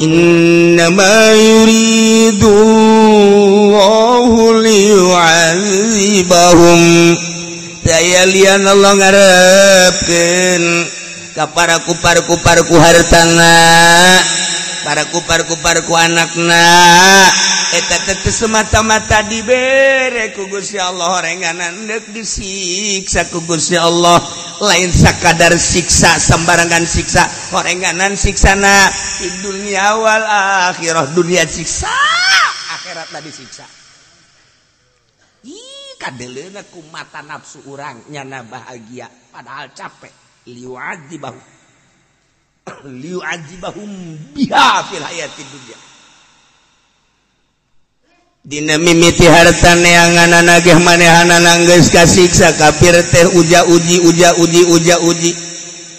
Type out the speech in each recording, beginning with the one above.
Innama yuridu Allahu liyu'adzibahum. Daya lian Allah ngarepkeun ka para kupar-kupar ku hartana, para kupar-kupar ku anakna. Eta teh semata-mata dibere ku Gusti Allah horenganan deuk disiksa ku Gusti Allah. Lain sakadar siksa sembarangan siksa, horenganan siksana di dunia wal akhirah. Dunia siksa, akhirat tadi siksa. Ih, kadeleuna ku mata nafsu urang nyana bahagia padahal capek. Liu'adzibahum liu'adzibahum biha fil hayatid dunya. Dina mimiti harta neanganana geh manehanana geus kasiksa kafir teh uja uji uja uji uja uji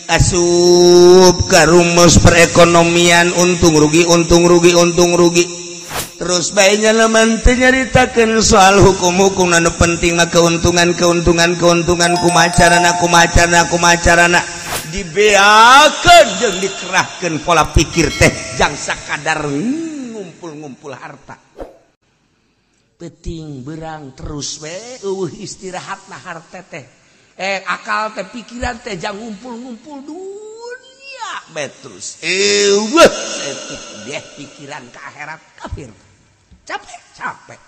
asup ka rumus perekonomian untung rugi untung rugi untung rugi. Terus bae nya lamun teu nyaritakeun soal hukum-hukum anu penting mah keuntungan keuntungan keuntungan kumaha carana kumaha carana kumaha carana dibeakeun jeung dikerahkeun pola pikir teh jang sakadar ngumpul-ngumpul harta. Peting berang terus we eueuh istirahatna harta teh. Akal teh pikiran teh jang ngumpul-ngumpul dunia bae terus. Eueuh setik deh pikiran ka akhirat kafir. Capek, capek.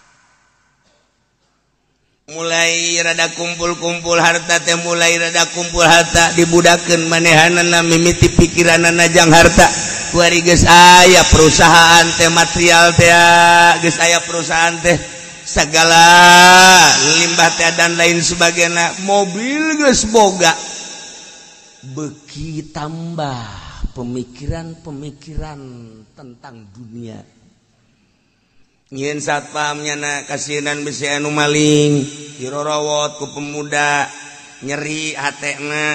Mulai rada kumpul-kumpul harta teh mulai rada kumpul harta dibudakeun manehanana mimiti pikiranana jang harta. Kuari geus aya perusahaan teh material teh geus aya perusahaan teh segala limbah teh dan lain sebagainya, mobil geus boga. Beuki tambah pemikiran-pemikiran tentang dunia. Nyieun satpam nyana kasieunan bisi anu maling dirorowot ku pemuda nyeri hatena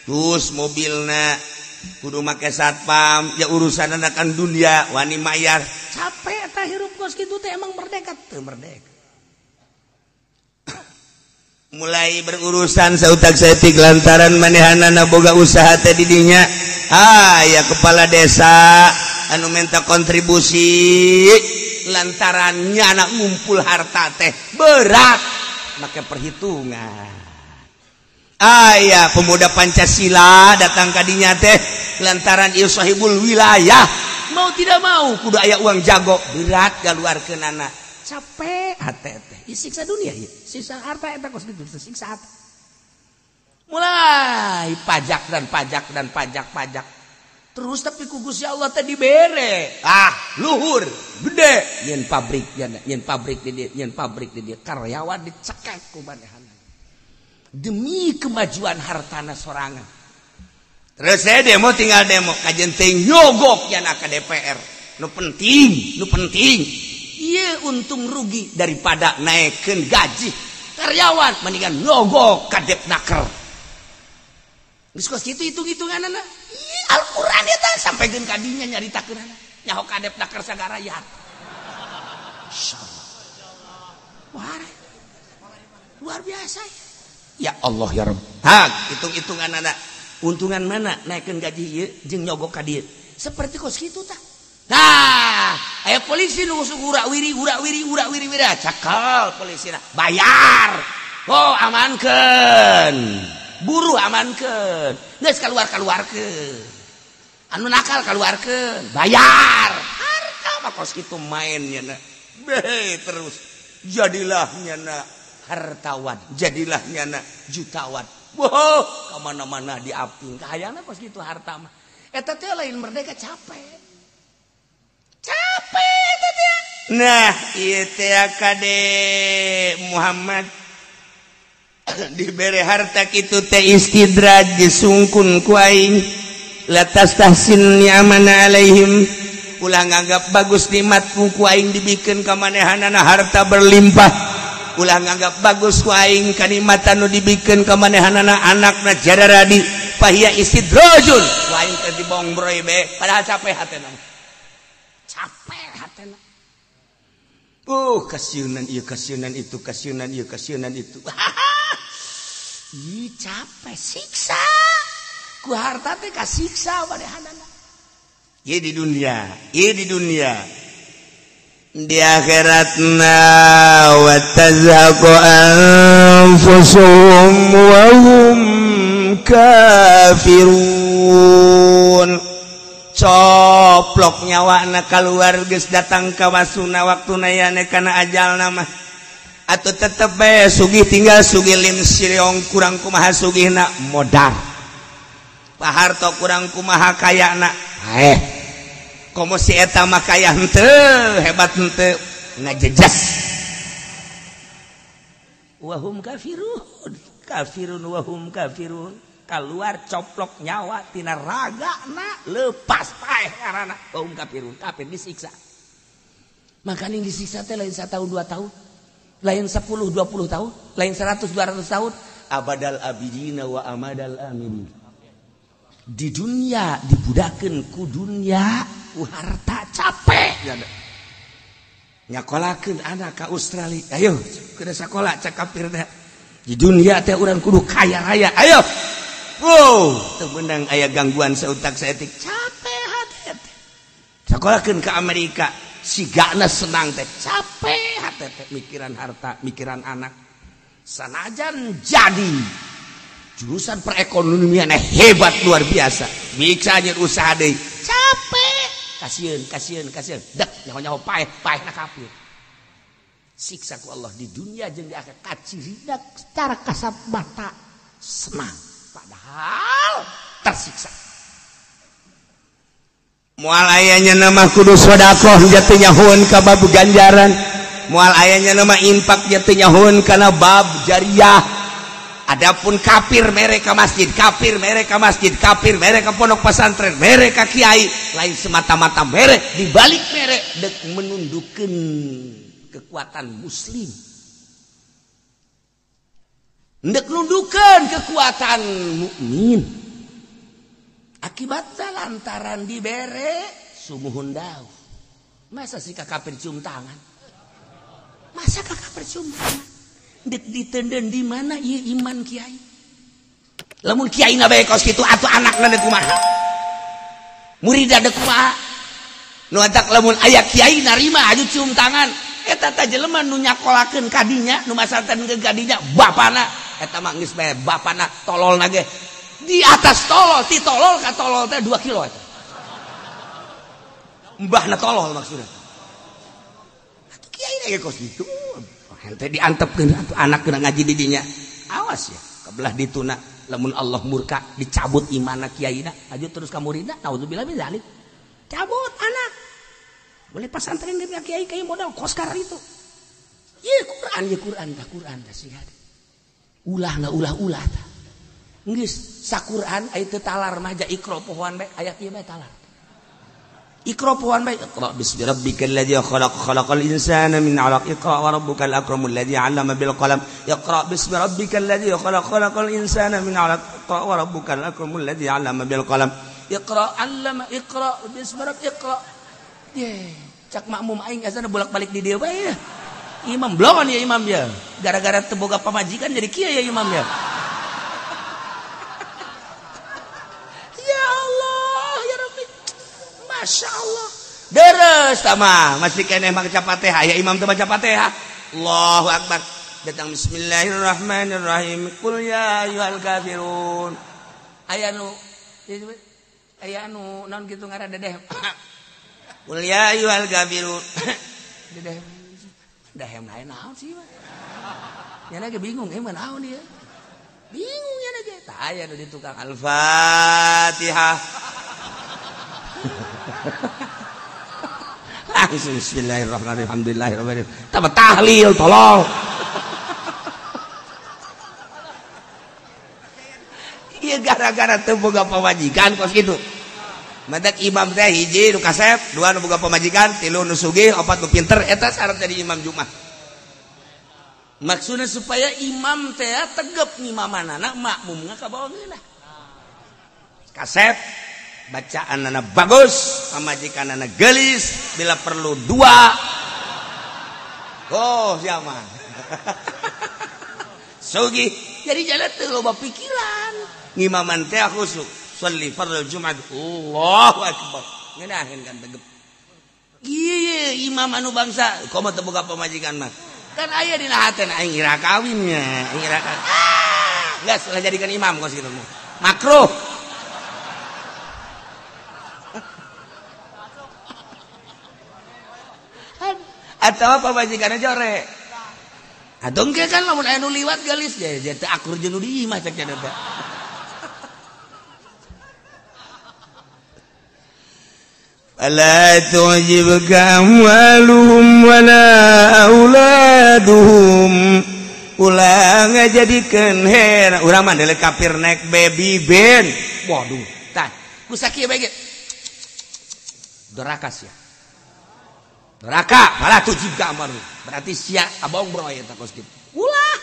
terus mobilna kudu make satpam ya urusanna kan dunia wani mayar capek eta hirup kos kitu teh emang merdeka teu merdeka. Mulai berurusan sautak saeutik lantaran manehanana boga usaha teh di dinya. Ah ya kepala desa anu minta kontribusi lantarannya anak ngumpul harta teh berat make perhitungan. Aya pemuda Pancasila datang kadinya teh lantaran ieu sahibul wilayah mau tidak mau kudu aya uang jago berat galuarkeunana capek hate teh siksa dunia ieu siksa harta eta kos kitu siksa harta. Mulai pajak dan pajak dan pajak pajak terus tapi ku Gusti Allah teh dibere ah luhur gede nyeun pabrik nyeun pabrik di dieu nyeun pabrik di dieu karyawan dicekek ku manehanna demi kemajuan hartana sorangan. Terus saya demo tinggal demo kajen teh nyogok yana ka DPR nu penting nu penting ieu untung rugi daripada naekkeun gaji karyawan mendingan nyogok ka Depnaker. Geus kos kitu hitung-hitunganana. Al-Qur'an eta sampekeun ka dinya nyaritakeunana nyaho ka Depnaker sagarayat. Insyaallah. Wah. Luar biasa ya. Ya Allah ya Rabb. Hak hitung-hitunganana. Untungan mana naikkeun gaji ieu jeung nyogok ka dieu. Seperti kos kitu tah. Nah, aya polisi nu urak wiri urak wiri urak wiri wira cakal polisina bayar. Oh, amankeun. Buruh amankeun. Geus kaluar-kaluarkeun. Anu nakal kaluarkeun, bayar. Harta mah kos kitu main nya. Beh terus jadilah nyana hartawan, jadilah nyana jutawan. Wow, kemana-mana diaping. Kahayangna kos kitu harta mah. Eta teh lain merdeka capek. Capek eta teh. Nah, ieu teh kade Muhammad dibere harta kitu teh istidraj sungkun ku aing. La tastahsin ni'amana alaihim. Ulah nganggap bagus nikmat ku aing dibikeun ka manehanana harta berlimpah. Ulah nganggap bagus ku aing kanikmatan nu dibikeun ka manehanana anakna jadaradi fahiya istidrajun. Ku aing teh dibongbroy be padahal capek hatena. Capek hatena. Kasieunan ieu kasieunan itu kasieunan ieu kasieunan itu. Ih capek siksa. Ku harta teh kasiksa manehanana. Ieu di dunia, ieu di dunia. Di akhiratna wa tazhaqu anfusuhum wa hum kafirun. Coplok nyawana kaluar geus datang ka wasuna waktuna yane kana ajalna mah. Atuh tetep bae sugih tinggal sugih lim siriong kurang kumaha sugihna modar. Pak Harto kurang kumaha kayana paeh. Komo si eta mah kaya henteu hebat henteu ngajejas. Wahum kafirun, kafirun wahum kafirun. Keluar coplok nyawa tina ragana lepas paeh karana wahum kafirun, kafir disiksa. Makanya disiksa teh lain 1 tahun 2 tahun, lain 10 20 tahun, lain 100 200 tahun, abadal abidina wa amadal aminin. Di dunia dibudakeun ku dunia ku harta capek nyakolakeun anak ka Australia, ayo kudu sakola cak kafir teh. Di dunia teh urang kudu kaya raya, ayo. Wow, teu meunang aya gangguan sautak saeutik capek hate teh. Sakolakeun ka Amerika sigana senang teh capek hate teh mikiran harta, mikiran anak. Sanajan jadi jurusan perekonomian hebat luar biasa, bisa aja usaha deui capek, kasieun kasieun kasieun dek nyaho-nyaho paeh paeh na kafir. Siksa ku Allah di dunia jeung di akhirat kacirina secara kasat mata senang padahal tersiksa. Moal aya nya mah kudu sedekah jatuh nyahoeun ka bab ganjaran, moal aya nya mah infak jatuh nyahoeun kana bab jariah. Adapun kafir mereka masjid, kafir mereka masjid, kafir mereka pondok pesantren, mereka kiai, lain semata-mata merek, dibalik merek dek menundukkan kekuatan muslim. Dek nundukkan kekuatan mukmin. Akibatnya lantaran dibere sumuhun dau. Masa sih kafir cium tangan? Masa kafir cium tangan? Ditenden di mana ieu iman kiai? Lamun kiai na bae kos kitu atuh anakna deuk kumaha? Muridna deuk kumaha? Nu atak lamun aya kiai narima aju cium tangan, eta tah jelema nu nyakolakeun ka dinya, nu masantrenkeun ka dinya bapana, eta mah geus bae bapana tololna ge. Di atas tolol, ti tolol ka tolol teh 2 kilo eta. Mbahna tolol maksudna. Atuh kiai ge kos kitu. Hente diantepkeun atuh anak kena ngaji di dinya. Awas ya, kebelah dituna lamun Allah murka dicabut imanna kiaina, aju terus ka muridna, naudzubillah min dzalik. Cabut anak. Boleh pasantren dia kiai kiai modal koskar itu. Ieu Quran, ieu Quran tah Quran tah sih. Ulah na ulah-ulah tah. Geus saquran aya teu talar mah ja ikra pohoan bae ayat ieu bae talar. Iqra pohoan bae, iqra bismi rabbikal ladzi khalaq khalaqal insana min 'alaq, iqra wa rabbukal akramul ladzi 'allama bil qalam, iqra bismi rabbikal ladzi khalaq khalaqal insana min 'alaq, iqra wa rabbukal akramul ladzi 'allama bil qalam, iqra 'allama iqra bismi rabbik iqra. Ye, cak makmum aing azan bolak-balik di dieu bae. Imam blongon ya imam ya. Gara-gara teu boga pamajikan jadi kieu ya imam ya. Ya Allah, ya Rabbi. Masya Allah. Deres tama masih keneh maca Fatihah ya imam teh maca Fatihah. Allahu akbar. Datang bismillahirrahmanirrahim. Qul ya ayyuhal kafirun. Aya nu naon kitu ngaran dedeh. Qul ya ayyuhal kafirun. Dedeh. Dahem lain naon sih mah. Nya ge bingung emang naon ieu. Bingung nya ge. Tah aya nu di tukang Al-Fatihah. Langsung bismillahirrahmanirrahim, alhamdulillahirabbil alamin. Tambah tahlil tolong. Ieu gara-gara teu boga pamajikan kos kitu. Matak imam teh hiji nu kasep, dua nu boga pamajikan, tilu nu sugih, opat nu pinter, eta syarat jadi imam Jumat. Maksudna supaya imam teh tegep ngimamanana makmumna ka bawah ngeunah. Kasep bacaanana bagus, pamajikanana geulis, bila perlu dua. Oh, siapa? Sugih. Jadi jalan teu loba pikiran. Ngimaman teh khusyuk. Sholli fardhu Jumat. Allahu akbar. Ngeunaheun kan tegep. Ieu imam anu bangsa komo teu boga pamajikan mah. Kan aya dina hatena aing ira kawinnya, aing ira kawin. Ah, geus ulah jadikeun imam kos kitu mah. Makruh. Atau pamajikanna jore. Atuh engke kan lamun aya nu liwat gelis je teu akur jeung nu di imah cek cenah teh. Fala tu'jibka amwaluhum wala auladuhum. Ulah ngajadikeun heran urang mah deuleu kafir naik baby ben. Waduh, tah ku sakieu bae ge. Doraka sia. Doraka, fala tu'jibka amwaluhum. Berarti sia abong bro eta kos kitu. Ulah.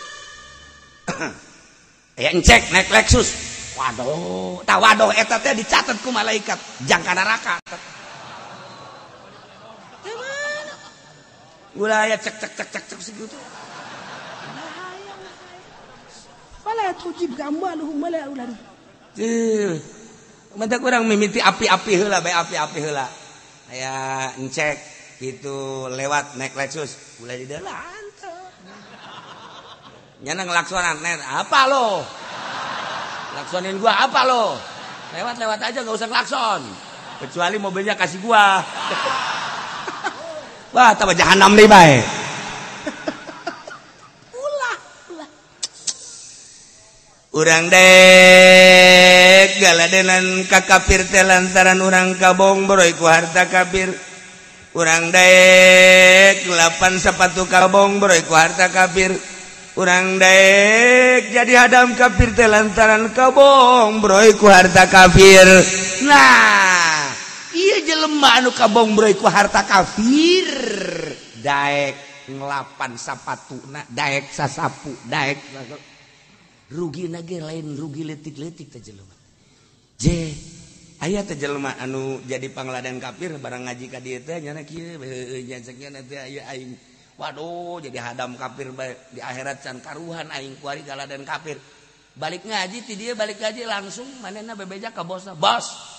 Aya encek naik Lexus. Waduh, tah waduh eta teh dicatat ku malaikat jangka neraka. Ulah ya cek cek cek cek cek segitu. Fala tujib amwaluhum wala auladuhum. Mantap urang mimiti api-api heula bae api-api heula. Aya encek gitu lewat naik Lexus, ulah di dalam teu. Nyana ngelaksonan net, apa lo? Laksonin gua apa lo? Lewat-lewat aja enggak usah ngelakson. Kecuali mobilnya kasih gua. Wah, tambah jahanam deui bae. Ulah, ulah. Urang dek galadenan ka kafir teh lantaran urang kabong boroy ku harta kafir. Urang dek lapan sepatu kabong boroy ku harta kafir. Urang dek jadi hadam kafir teh lantaran kabong boroy ku harta kafir. Nah, iya jelema anu kabong boroy ku harta kafir daek ngelapan sapatuna daek sasapu daek rugi nage lain rugi letik-letik teh jelema je aya teh jelema anu jadi pangladan kafir barang ngaji ka dieu teh nyana kieu heueuh nya teh aya aing waduh jadi hadam kafir bae di akhirat can karuhan aing kuari galadan kafir balik ngaji ti dieu balik ngaji langsung manehna bebeja ka bosna bos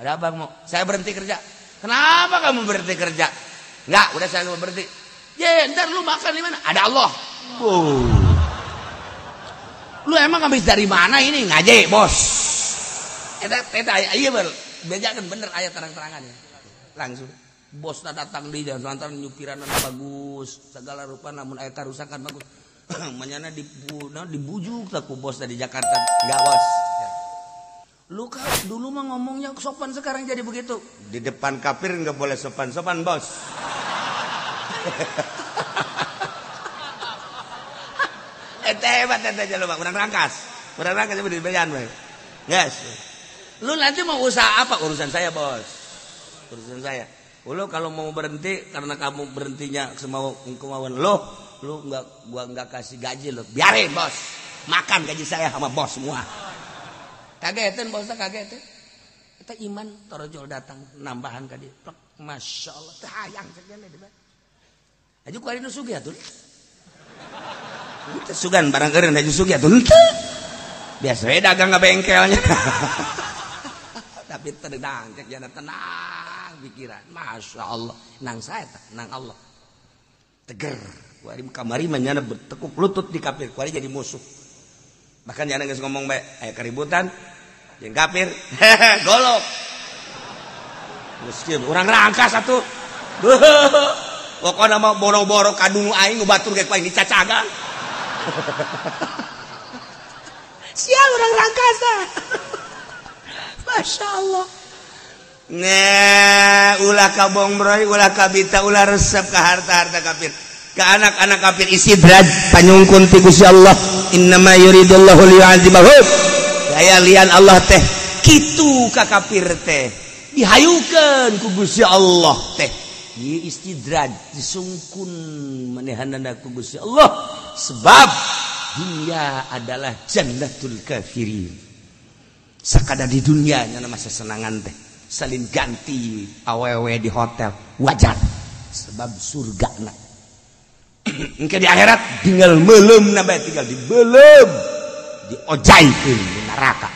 ada abang mau, saya berhenti kerja. Kenapa kamu berhenti kerja? Enggak, udah saya mau berhenti. Ye, ntar lu makan di mana? Ada Allah. Oh. Lu emang habis dari mana ini? Ngaji, bos. Eta iya bejakan bener ayat terang-terangan ya. Langsung bosna datang di jalan lantaran nyupiran bagus, segala rupa namun ayat karusakan bagus. Manyana dibujuk tak ku bos dari Jakarta. Enggak, bos. Lu kan dulu mah ngomongnya sopan sekarang jadi begitu. Di depan kafir nggak boleh sopan-sopan, bos. Eta hebat eta jelema, urang rangkas. Urang rangkas di bejan we. Yes. Lu nanti mau usaha apa? Urusan saya, bos. Urusan saya. Lu kalau mau berhenti karena kamu berhentinya semau kemauan lu, lu nggak gua nggak kasih gaji lu. Biarin, bos. Makan gaji saya sama bos semua. Kagetin bosnya kagetin. Eta iman torojol datang nambahan ka dieu. Plek Masya Allah teh hayang segala di bae. Aju ku ari nu sugih atuh. Teu sugan barang eureun aju sugih atuh henteu. Biasa we dagang ka bengkelnya. Tapi tenang cek jana tenang pikiran. Masya Allah nang saya tah nang Allah. Teger. Ku ari kamari mah nyana bertekuk lutut di kafir ku ari jadi musuh. Bahkan jangan geus ngomong bae aya keributan jeung kafir golok. Geus kieu urang rangkas atuh. Pokona mah boro-boro kadungu aing nu batur ge ku aing dicacagan. Sial urang rangkasa. Masya Allah. Nah, ulah kabong broy, ulah kabita, ulah resep ka harta-harta kafir. Ke anak-anak kafir istidraj panyungkun ti Gusti Allah. Innama yuridullahu liyu'adzibahum. Daya lian Allah teh kitu ka kafir teh dihayukeun ku Gusti Allah teh. Ieu istidraj disungkun manehanana ku Gusti Allah sebab dunia adalah jannatul kafirin. Sakada di dunia nya masa senangan teh salin ganti awewe di hotel wajar sebab surgana. Engke di akhirat tinggal melem na bae tinggal dibelem diojaikeun di neraka.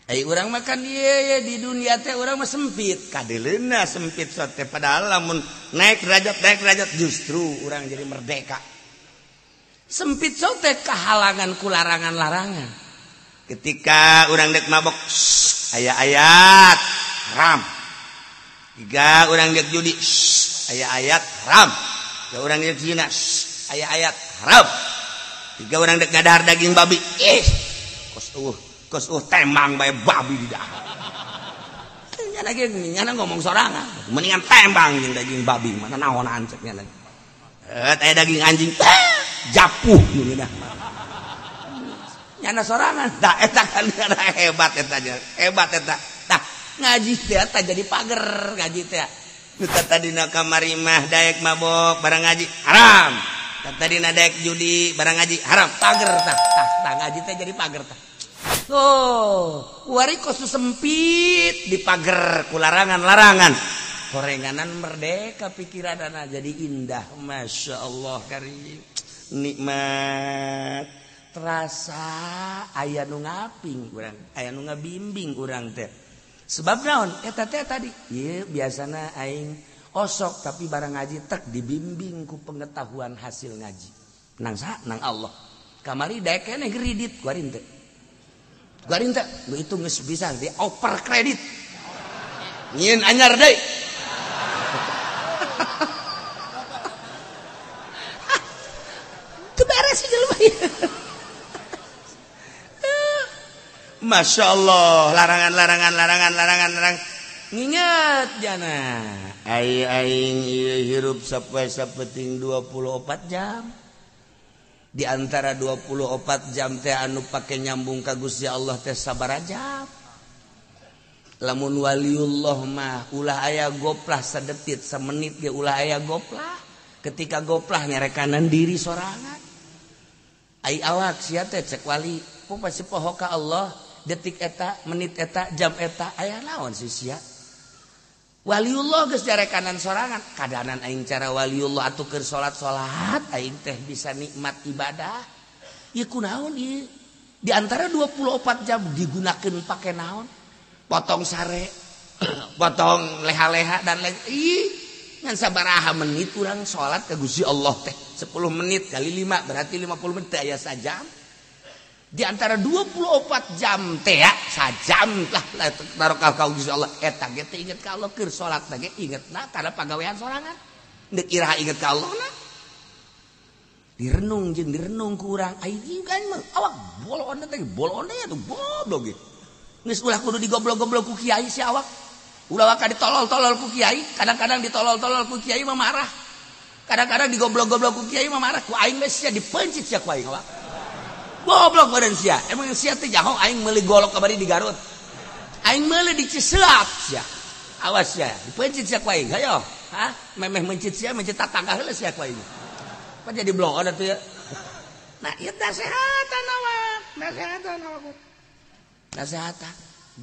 Ai urang makan ieu di dunia teh urang mah sempit, kadeleuna sempit sote padahal lamun naik derajat justru urang jadi merdeka. Sempit sote kehalangan ku larangan-larangan. Ketika urang dek mabok, aya ayat haram. Tiga urang dek judi, aya ayat haram. Tiga urang dek zina, aya ayat haram. Tiga urang dek ngadahar daging babi, kos kos temang bae babi di dahar. Nyana ge nyana ngomong sorangan, mendingan tembang jeung daging babi, mana naonan cek nyana. Teh daging anjing japuh nu dah. Nyana sorangan, da eta kan hebat eta, hebat eta. Tah ngaji teh eta jadi pager ngaji teh. Nu tadina kamari mah daek mabok barang ngaji haram. Tadina daek judi barang ngaji haram, pager tah tah ngaji teh jadi pager tah. Oh, wari kos sempit di pager ku larangan-larangan. Horenganan merdeka pikiranana jadi indah. Masya Allah karim. Nikmat. Terasa aya nu ngaping urang, aya nu ngabimbing urang teh. Sebab naon? Eta teh tadi. Ieu biasana aing osok tapi barang ngaji tek dibimbing ku pengetahuan hasil ngaji. Nang saha? Nang Allah. Kamari daek keneh kredit kuari teh. Kuari teh, nu itu geus bisa di over kredit. Nyieun anyar deui. Teu beres jelema ieu. Masya Allah, larangan. Nginget jana. Aing ieu hirup sapoe sapeting 24 jam. Di antara 24 jam teh anu pake nyambung ka Gusti Allah teh sabaraha jam. Lamun waliullah mah ulah aya goplah sadetit samenit ge ulah aya goplah. Ketika goplah nyarekanan diri sorangan. Ai awak sia teh cek wali, po pasti poho ka Allah detik eta, menit eta, jam eta aya naon sih sia. Waliullah geus jarekanan sorangan, kadanan aing cara waliullah atuh keur salat-salat aing teh bisa nikmat ibadah. Ieu kunaon ieu? Di antara 24 jam digunakeun pake naon? Potong sare, potong leha-leha dan lain. Ih, ngan sabaraha menit urang salat ka Gusti Allah teh? 10 menit kali 5 berarti 50 menit teh aya sajam. Di antara 24 jam teh ya, sajam lah barokah ka Gusti Allah eta ge teh inget ka Allah keur salat ge ingetna kana pagawean sorangan. Deuk iraha inget ka Allah na. Direnung jeung direnung ku urang aing kan awak bolon teh bolon teh atuh goblok ge. Geus ulah kudu digoblok-goblok ku kiai si awak. Ulah waka ditolol-tolol ku kiai, kadang-kadang ditolol-tolol ku kiai mah marah. Kadang-kadang digoblok-goblok ku kiai mah marah, ku aing geus sia dipencit sia ku aing awak. Goblok badan sia. Emang sia teh jaho aing meuli golok kamari di Garut. Aing meuli di Ciseap sia. Awas sia, dipencit sia ku aing. Hayo, hah? Memeh mencit sia, mencit tatangga heula sia ku aing. Apa jadi bloon atuh ya? Nah, ieu nasehatan awak. Nasehatan awak. Nasehatan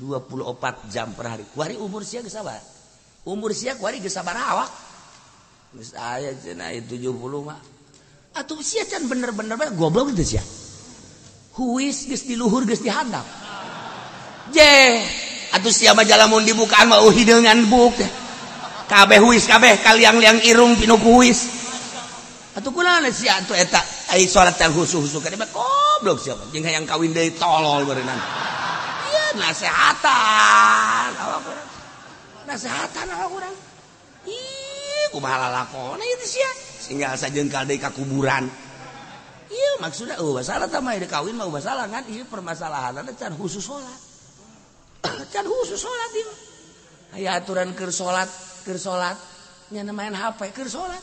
24 jam per hari. Kuari umur sia geus sabar. Umur sia kuari geus sabaraha awak? Geus aya cenah 70 mah. Atuh sia can bener-bener goblok teh sia. Huis geus di luhur geus di handap. Je, atuh sia mah jalamun dibukaan mah hideungan buk teh. Kabeh huis kabeh kaliang-liang irung pinuh ku huis. Atuh kunaon sia atuh eta ai salat teh husu-husu ka mah goblok sia mah jeung hayang kawin deui tolol beureunan. Ieu nasehatan awak urang. Nasehatan awak urang. Ih, kumaha lalakona ieu teh sia? Singgal sajengkal deui ka kuburan. Iya maksudnya masalah sama ide kawin mah masalah kan iya permasalahan ada can khusus sholat can khusus sholat ieu aya aturan keur sholat nya main HP keur sholat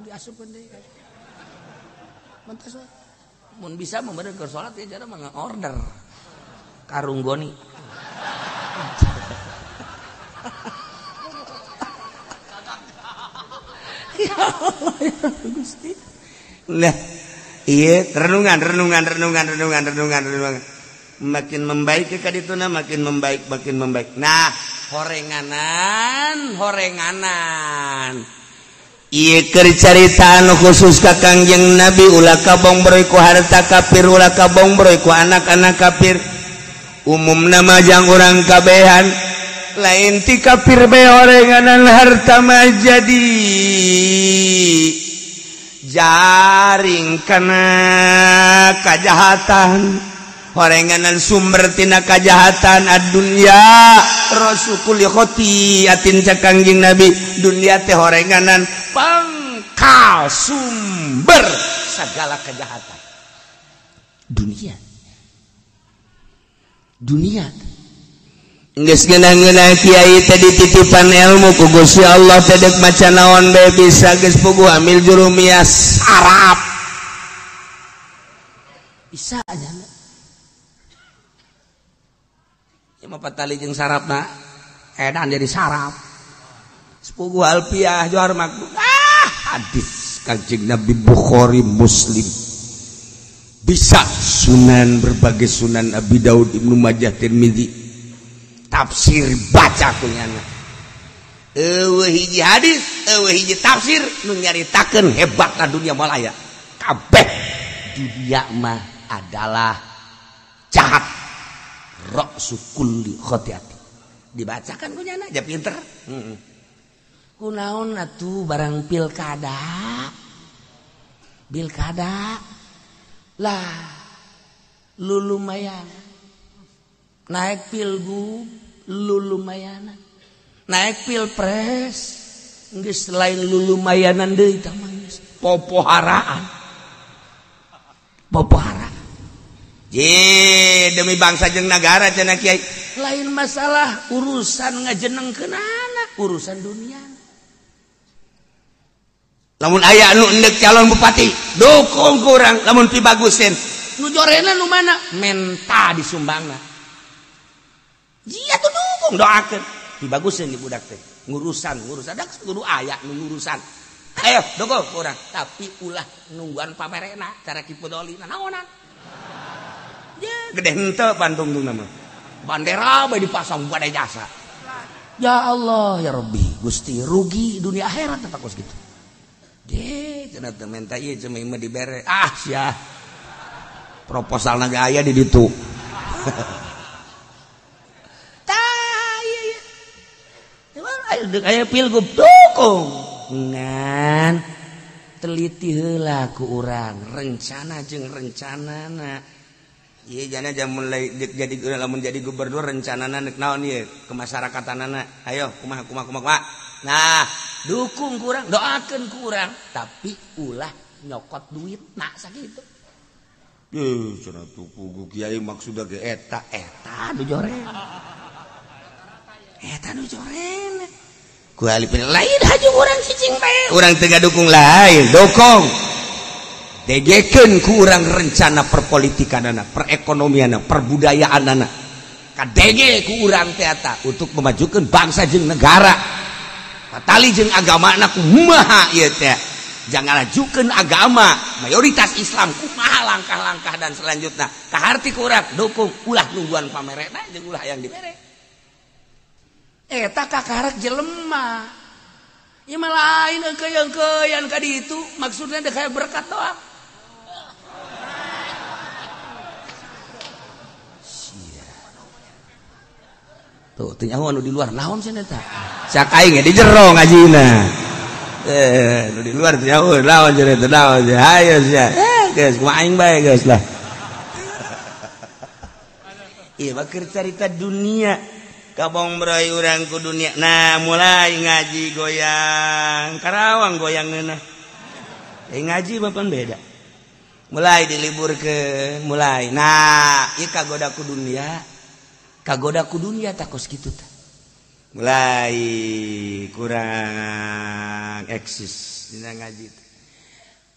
diasupkeun deui mentas mun bisa meureun keur sholat ya cara mah order karung goni. Ya Allah ya Gusti. Nah, iya renungan. Makin membaik ke kadituna makin membaik. Nah, horenganan. Ieu keur carita anu khusus ka Kangjeng Nabi ulah kabongbroy ku harta kafir, ulah kabongbroy ku anak-anak kafir. Umumna mah jang urang kabehan lain ti kafir bae orenganan harta mah jadi jaring kana kajahatan orenganan sumber tina kajahatan ad-dunya rasukul khotiatin cek Kangjeng Nabi dunia teh orenganan pangkal sumber segala kejahatan dunia dunia geus ngeunah-ngeunah kiai teh dititipan ilmu ku Gusti Allah teh deuk maca naon bae bisa geus puguh amil jurumiyah sarap bisa aja ieu mah patali jeung sarapna edan jadi sarap sepuguh alfiah johar makbul hadis Kangjeng Nabi Bukhari Muslim bisa sunan berbagai sunan Abi Daud Ibnu Majah Tirmizi tafsir baca kunyana eueuh hiji hadis eueuh hiji tafsir nu nyaritakeun hebatna dunia malaya kabeh dunia mah adalah jahat ra'su kulli khati'ati dibacakan kunyana aja pinter kunaon atuh barang pilkada pilkada lah lu lumayan naik pilgub lu lumayanan naik pilpres geus lain lu lumayanan deui tah mah geus popoharaan popoharaan je demi bangsa jeung nagara cenah kiai lain masalah urusan ngajenengkeunana urusan dunia lamun aya anu endek calon bupati dukung kurang lamun pibagusin nu jorena nu mana menta disumbangna jia tuh dukung doakeun pibagusin di budak teh ngurusan ngurusan dak kudu aya nu ngurusan ayo dukung kurang tapi ulah nungguan pamerena cara kipudoli naonan ye gede henteu pantungtungna mah bandera bae dipasang badai jasa ya Allah ya Rabbi Gusti rugi dunia akhirat eta kos kitu. Deh, cenah teu menta ieu cuma imah dibere. Ah, sia. Proposalna ge aya di ditu. Tah, ieu ieu. Ayo deuk aya pilgub dukung. Ngan teliti heula ku urang, rencana jeung rencanana. Ieu jana jam mulai jadi lamun jadi gubernur rencanana neuk naon ieu kemasyrakatanana. Ayo kumaha kumaha kumaha. Nah, dukung kurang, doakan kurang, tapi ulah nyokot duit nak sakitu. Cenah tuh kiai maksudna ge eta eta nu joren. Eta nu joren. Ku alipin lain haju urang cicing bae. Urang teu ngadukung lain, dukung. Degekeun ku urang rencana perpolitikanana, perekonomianana, perbudayaanana. Kadege ku urang teh eta untuk memajukeun bangsa jeung negara. Patali jeung agamana kumaha ieu teh. Jangan lajukeun agama mayoritas Islam kumaha langkah-langkah dan selanjutnya. Kaharti ku urang dukung ulah nungguan pamerena jeung ulah yang dibere. Eta kakarek jelema. Ieu mah lain engkeun-engkeun ka ditu maksudna deuk aya berkat doang. Tuh teu nyaho anu di luar naon cenah eta. Cak aing ge di jero ngajina. Nu di luar teu nyaho naon cenah eta naon cenah. Hayo sia. Geus kumaha aing bae geus lah. Ieu mah keur carita dunia. Kabong broy urang ku dunia. Nah, mulai ngaji goyang. Karawang goyang ngeunah. Ngaji mah pan beda. Mulai diliburkeun, mulai. Nah, ieu kagoda ku dunia. Kagoda ku dunia takos kitu tah. Mulai kurang eksis dina ngaji teh.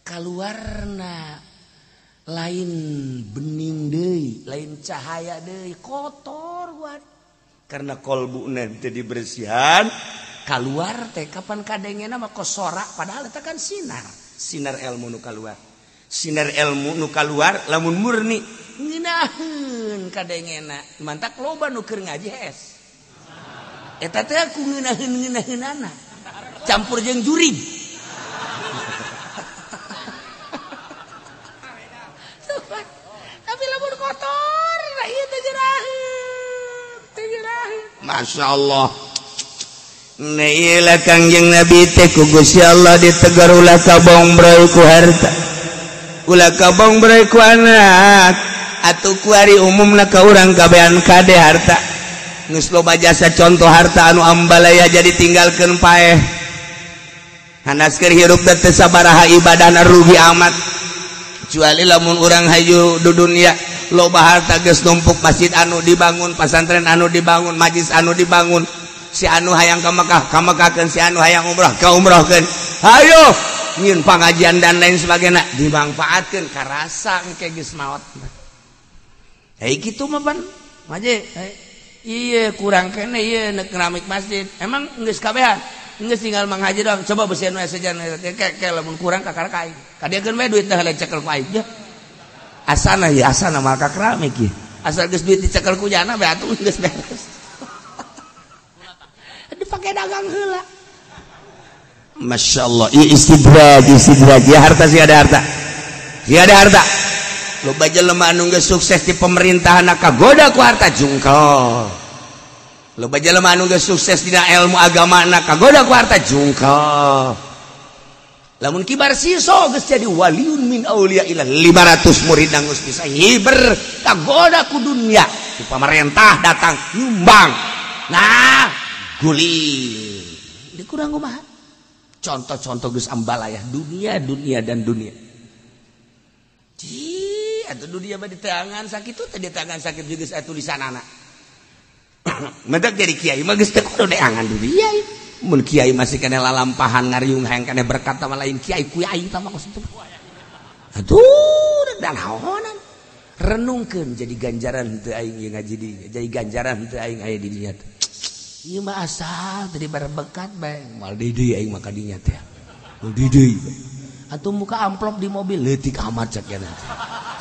Kaluarna lain bening deui, lain cahaya deui, kotor buat. Karena kolbuna teu dibersihan, kaluar teh kapan kadengena mah kosora padahal eta kan sinar, sinar ilmu nu kaluar. Sinar ilmu nu kaluar lamun murni ngeunaheun kadengena mantak loba nu keur ngaji hees eta teh ku ngeunaheun-ngeunaheunana campur jeung jurig tapi lamun kotor nah ieu teh jeraheun Masya Allah. Nailah Kangjeng Nabi teh ku Gusti Allah ditegur ulah kabongbroy ku harta, ulah kabongbroy ku anak, atuh ku ari umumna ka urang kabehan kade harta. Geus loba jasa contoh harta anu ambalaya jadi tinggalkeun paeh. Hanas keur hirup teh teu sabaraha ibadahna rugi amat. Kecuali lamun urang hayu di dunia loba harta geus numpuk, masjid anu dibangun, pasantren anu dibangun, majlis anu dibangun. Si anu hayang ka Mekah, ka Mekahkeun, si anu hayang umrah, ka umrohkeun. Hayo nyieun pangajian dan lain sebagainya dimanfaatkeun karasa engke geus maot. Hei kitu mah pan. Maje, ieu kurang keneh ieu neuk keramik masjid. Emang geus kabehan? Geus tinggal Mang Haji doang. Coba beusian we sejan ke lamun kurang kakara ka aing. Kadieukeun we duit teh cekel ku aing. Asana ieu asana mah ka keramik ieu. Asal geus duit dicekel ku jana we atuh geus beres. Dipakai dagang heula. Masya Allah, istidraj, istidraj. Ya harta sih ada harta. Si ada harta. Loba jelema anu geus sukses di pemerintahan kagoda ku harta jungkel. Loba jelema anu geus sukses dina ilmu agama kagoda ku harta jungkel. Lamun kibar siso geus jadi waliun min auliya ila 500 murid geus bisa hiber kagoda ku dunia. Di pemerintah datang nyumbang. Nah, guling dikurang kumaha contoh-contoh geus ambalayah dunia dunia dan dunia. Ci atuh dunia mah di tangan sakitu teh di tangan sakit juga geus tulisan anak. Mendak jadi kiai mah geus teu kudu deangan dunia. Mun kiai masih keneh lalampahan ngariung hayang keneh berkat sama lain kiai kiai tah mah kos teu. Aduh dan haonan. Renungkeun jadi ganjaran teu aing ieu ngaji di jadi ganjaran teu aing aya di dinya teh. Ieu mah asal tadi barbekat bae moal deui aing mah ka dinya teh. Moal deui. Atuh muka amplop di mobil leutik amat cek nya.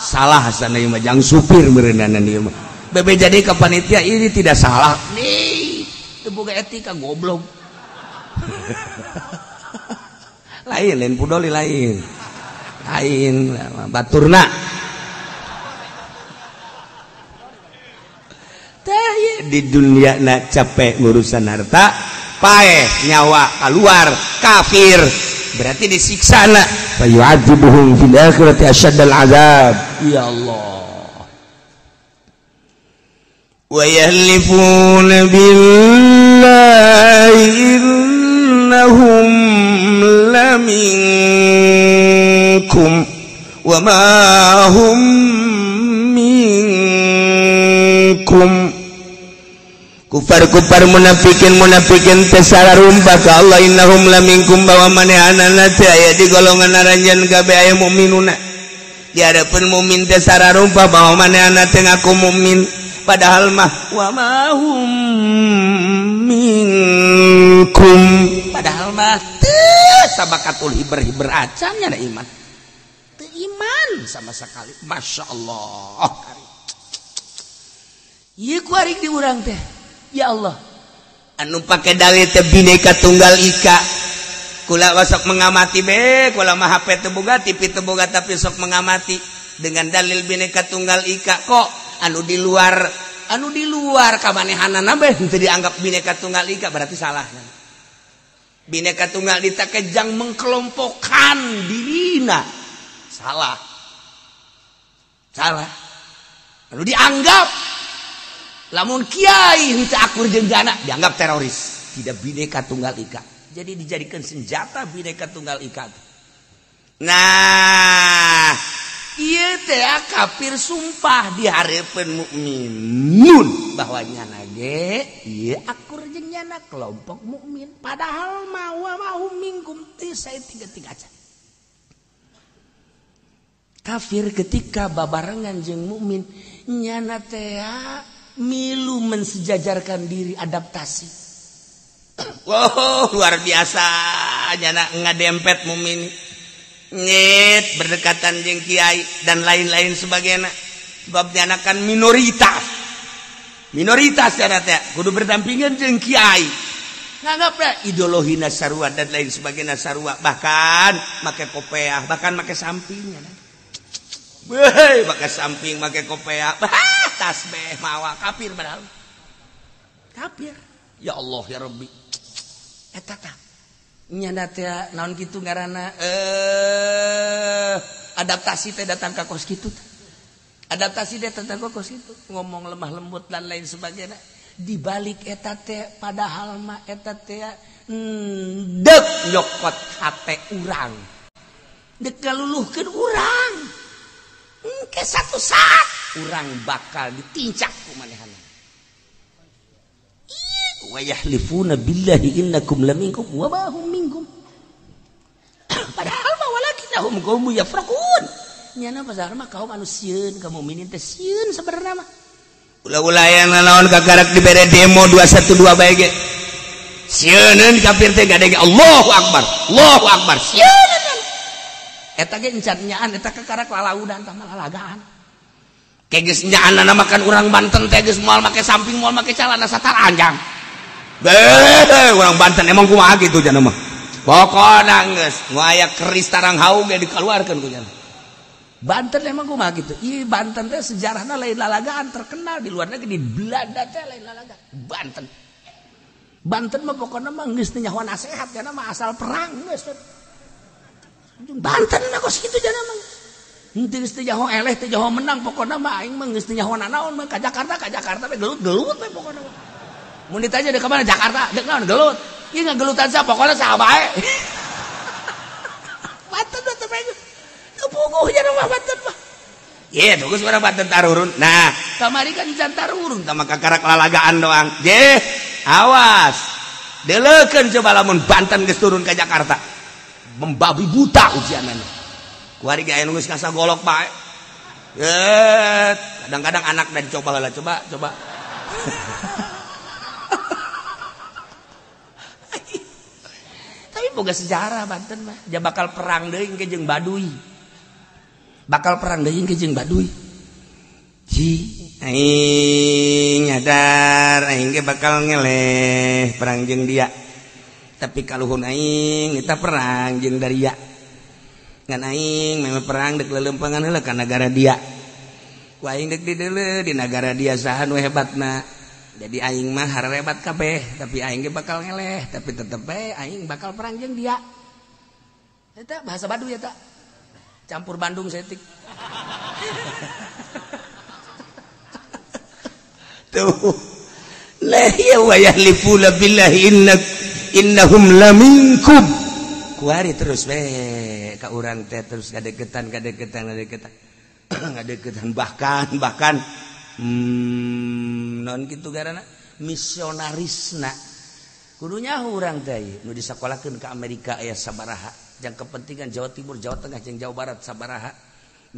Salah asana ieu mah jang supir meureunana ieu mah. Bebe jadi ka panitia ini tidak salah. Nih, teu boga etika goblok. Lain lain pudoli lain. Lain baturna. Di dunia nak capek ngurusan harta, paeh nyawa keluar kafir, berarti disiksa nak. Fa yu'adzibuhum fil akhirati asyaddal azab. Ya Allah. Wa yahlifuna billahi innahum laminkum wa ma hum minkum. Kufar-kufar munafikin munafikin teh sararumpa ka Allah innahum laminkum bahwa manehanana teh aya di golongan aranjeun kabeh aya mukminuna. Di hadapan mukmin teh sararumpa bahwa manehanana teh ngaku mukmin padahal mah wa ma hum minkum, padahal mah teu sabakatul hiber-hiber acan nya iman. Teu iman sama sekali. Masya Allah. Ieu ku arik di urang teh. Ya Allah, anu pake dalil teh bineka tunggal ika. Kula sok mengamati be, kula mah HP teu boga, TV teu boga tapi sok mengamati dengan dalil bineka tunggal ika kok anu di luar kamanehanana be henteu dianggap bineka tunggal ika berarti salah. Bineka tunggal ika kejang mengkelompokkan dirina. Salah. Salah. Anu dianggap lamun kiai henteu akur jeung jana dianggap teroris, tidak bineka tunggal ika. Jadi dijadikan senjata bineka tunggal ika. Nah, ieu teh kafir sumpah di hareupeun mukminun bahwa nyana ge ieu akur jeung nyana kelompok mukmin, padahal mah wa ma hum minkum teu saeutik-eutik aja. Kafir ketika babarengan jeung mukmin nyana teh milu mensejajarkan diri adaptasi. Wow, luar biasa nyana ngadempet mukmin nyet berdekatan jeung kiai dan lain-lain sebagainya. Sebab nyana kan minoritas. Minoritas nyana teh kudu berdampingan jeung kiai. Nganggap teh ideologi sarua dan lain sebagainya sarua, bahkan make kopeah, bahkan make samping nyana. Weh, make samping, make kopeah. Tasbih mawa kafir padahal. Kafir. Ya Allah ya Rabbi. Eta tah nyana teh naon kitu ngaranna adaptasi teh datang ka kos kitu. Adaptasi teh datang ka kos kitu, ngomong lemah lembut dan lain sebagainya. Di balik eta teh padahal mah eta teh dek nyokot hate urang. Dek ngaluluhkeun urang. Engke satu saat urang bakal ditincak ku manehna. Wa yahlifuna billahi innakum laminkum wa ma hum minkum. Padahal mah walakinnahum qaumun yafraqun. Nyana pasar mah kaum anu sieun ka mukminin teh sieun sabenerna mah. Ulah-ulah yang nanaon kakarak dibere demo 212 bae ge. Sieuneun kafir teh gadege Allahu akbar. Allahu akbar. Sieuneun. Eta ge encan nyaan eta kakarak lalaudan tah malalagaan. Ke geus nyaanna makan urang Banten teh geus moal make samping moal make calana sataranjang. Beuh, urang Banten emang kumaha kitu cenah mah. Pokona geus nu aya keris tarang haung ge dikeluarkeun ku cenah. Banten emang kumaha kitu. Ih Banten teh sejarahna lain lalagaan terkenal di luar negeri di Belanda teh lain lalagaan. Banten. Banten mah pokona mah geus teu nyaho nasehat cenah mah asal perang geus. Banten mah kos kitu cenah mah. Henteu geus teu nyaho eleh teu nyaho menang pokona mah aing mah geus teu nyaho nanaon mah ka Jakarta we gelut-gelut we pokona mah. Mun ditanya deuk ka mana Jakarta, deuk naon gelut. Ieu ngagelutan sa pokona saha bae. Banten mah teh teu puguh cenah mah Banten mah. Ye, tuh geus urang Banten tarurun. Nah, kamari kan can tarurun tah mah kakarak lalagaan doang. Je, awas. Deleukeun coba lamun Banten geus turun ka Jakarta. Membabi buta ujianana. Kuari ge aya nu geus kasagolok bae. Kadang-kadang anak dan coba heula, coba. Tapi boga sejarah Banten mah. Ja bakal perang deui engke jeung Baduy. Bakal perang deui engke jeung Baduy. Ji, aing nyadar aing ge bakal ngeleh perang jeung dia. Tapi kaluhun aing kita perang jeung daria. Ngan aing memang perang dek lelempangan heula ka nagara dia. Ku aing dek dideuleu di nagara dia saha nu hebatna. Jadi aing mah harebat kabeh, tapi aing ge bakal ngeleh, tapi tetep bae aing bakal perang jeung dia. Eta bahasa Baduy eta. Campur Bandung setik. Tuh. La ya wa yahlifuna billahi innahum laminkum. Kuari terus we ka urang teh terus ngadeukeutan ngadeukeutan bahkan non kitu garana misionarisna kudunya urang teh nu disakolakeun ka Amerika aya sabaraha jang kepentingan Jawa Timur, Jawa Tengah jeung Jawa Barat sabaraha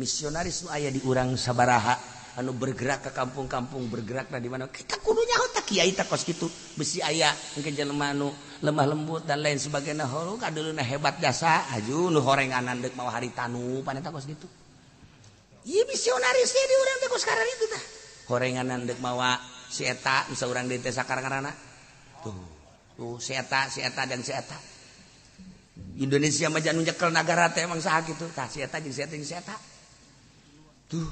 misionaris nu aya di urang sabaraha anu bergerak ke kampung-kampung bergerakna di mana kita kudunya tah kiai tah kos kitu besi aya engke jelema anu lemah lembut dan lain sebagainya holu kadeuleuna hebat jasa aju nu horenganan deuk mawa haritanu paneta kos kitu ieu misionaris teh di urang teh kos kararitu tah horenganan deuk mawa si eta nu saurang deui teh sakarana tuh si eta dan si eta Indonesia mah anu nyekel nagara teh emang saha kitu tah si eta jeung si eta jeung si eta tuh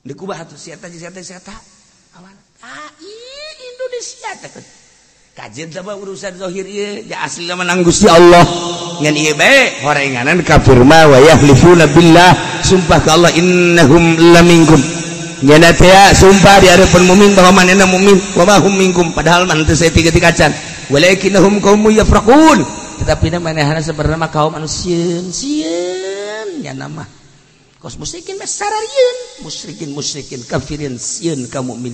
deuk kumaha tuh si eta jeung si eta si eta awan ah Indonesia teh kajian teh urusan zahir ieu ja aslina menang Gusti Allah ngan ieu bae horenganan kafir mah wa yahlifuna billah sumpah ka Allah innahum laminkum nyana teh sumpah di hadapan mukmin bahwa manehna mukmin wa ma hum minkum padahal mah teu saeutik-eutik acan walakinnahum qaumun yafraqun tetapi manehna sebenarnya mah kaum anu sieun sieun nyana mah kos musyrikin mah sararieun musyrikin kafirin sieun ka mukmin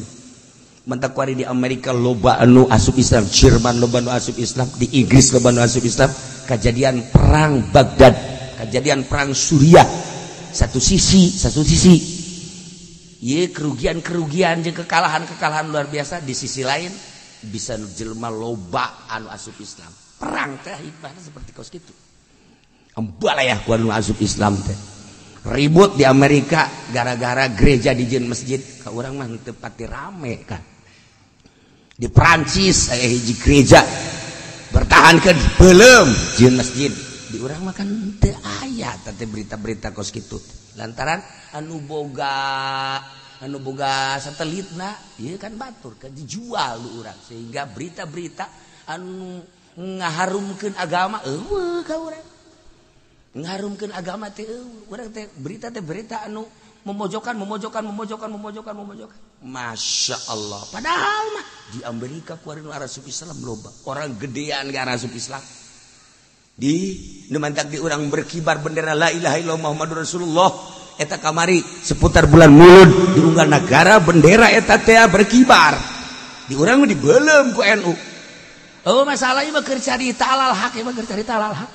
mentak kuari di Amerika loba anu asup Islam Jerman loba anu asup Islam di Inggris loba anu asup Islam kejadian perang Baghdad kejadian perang Suriah satu sisi ye kerugian-kerugian jeung kekalahan-kekalahan luar biasa di sisi lain bisa jelema loba anu asup Islam perang teh hikmahna seperti kos kitu embalayah ku anu asup Islam teh ribut di Amerika gara-gara gereja dijieun masjid ka urang mah teu pati rame kan di Perancis aya hiji gereja bertahankeun beuleum jieun masjid di urang mah kan teu aya teh berita-berita kos kitu lantaran anu boga anu boga satelitna ieu kan batur kan dijual lu urang sehingga berita-berita anu ngaharumkeun agama eueuh ka urang ngaharumkeun agama teh eueuh urang teh berita teh berita anu memojokkan memojokkan memojokkan memojokkan memojokkan. Masya Allah, padahal mah di Amerika kuari nu arasup Islam loba orang gedean ge arasup Islam di nu mantak di urang berkibar bendera la ilaha illallah Muhammadur Rasulullah eta kamari seputar bulan Mulud di unggal negara bendera eta teh berkibar di urang mah dibeuleum ku NU. Oh masalah ieu mah keur carita alal hak, ieu mah keur carita alal hak.